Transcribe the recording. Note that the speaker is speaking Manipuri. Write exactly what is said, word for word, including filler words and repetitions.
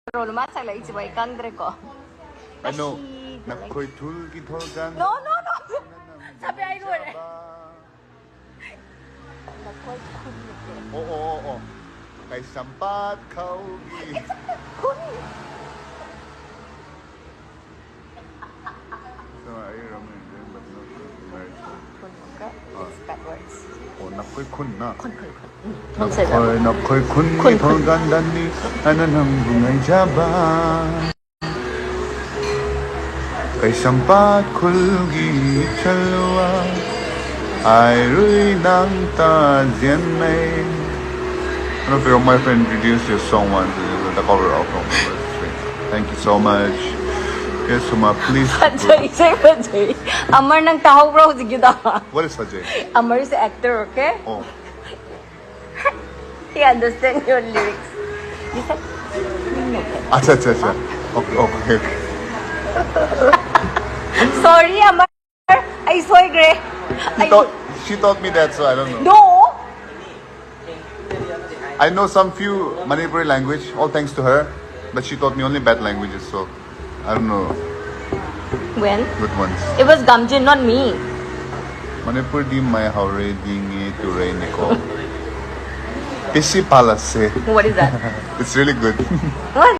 ꯀꯔꯣꯅ ꯃꯥ ꯁꯛꯂꯛꯏꯁꯤꯕꯨ ꯑꯩ ꯈꯪꯗ꯭ꯔꯦꯀꯣ꯫ ꯑꯅꯣ ꯃꯁꯤꯗ ꯂꯩ- ꯅꯈꯣꯏ ꯊꯨꯜꯒꯤ ꯊꯣꯜꯒꯟ No, no, no. ꯁꯥꯕꯤ, ꯑꯩ ꯂꯣꯏꯔꯦ꯫ ꯅꯈꯣꯏ ꯈꯨꯟ ꯅꯠꯇꯦ꯫ ꯑꯣ ꯑꯣ ꯑꯣ ꯑꯣ ꯀꯩꯁꯥꯝꯄꯥꯠ ꯈꯧꯒꯤ ꯈꯨꯟ꯫ So, are you Roman Indian? But not very sure. ꯈꯨꯟ ꯑꯃꯨꯛꯀ, it's backwards. ꯑꯣ ꯅꯈꯣꯏ ꯈꯨꯟꯅ ꯈꯨꯟ, ꯈꯨꯟ, ꯈꯨꯟ. ꯊꯣꯡꯁꯦ ꯅꯈꯣꯏ ꯅꯈꯣꯏ ꯈꯨꯟꯒꯤ ꯈꯨꯟ, ꯈꯨꯟ. ꯊꯣꯜꯒꯟꯗꯅꯤ ꯑꯩꯅ ꯅꯪꯕꯨ ꯉꯥꯏꯖꯕ ꯀꯩꯁꯥꯝꯄꯥꯠ ꯈꯨꯜꯒꯤ ꯏꯆꯜꯋꯥ ꯑꯥꯏꯔꯨꯏ ꯅꯪ ꯇꯥꯖꯦꯟꯃꯩ One of your my friend introduced your song once. It's a cover of Thank you so much. Yes, Suma, please. ꯐꯖꯩ, ꯏꯁꯩ ꯐꯖꯩ꯫ ꯑꯃꯔ, ꯅꯪ ꯇꯥꯍꯧꯕ꯭ꯔꯣ ꯍꯧꯖꯤꯛꯀꯤꯗꯣ? What is Sajay? Amar is an actor, okay? Oh, He understand your lyrics. Listen. acha acha acha. Okay, okay, okay. Sorry, Amar. ꯑꯩ ꯁꯣꯏꯈ꯭ꯔꯦ꯫ She taught she taught me that, so I don't know. No. I know some few Manipuri language, all thanks to her, but she taught me only bad languages, so I don't know When? good ones. It was Gamjin, not me. Manipur di mai haure di nge tu re niko. Pisi palase. What is that? It's really good. What?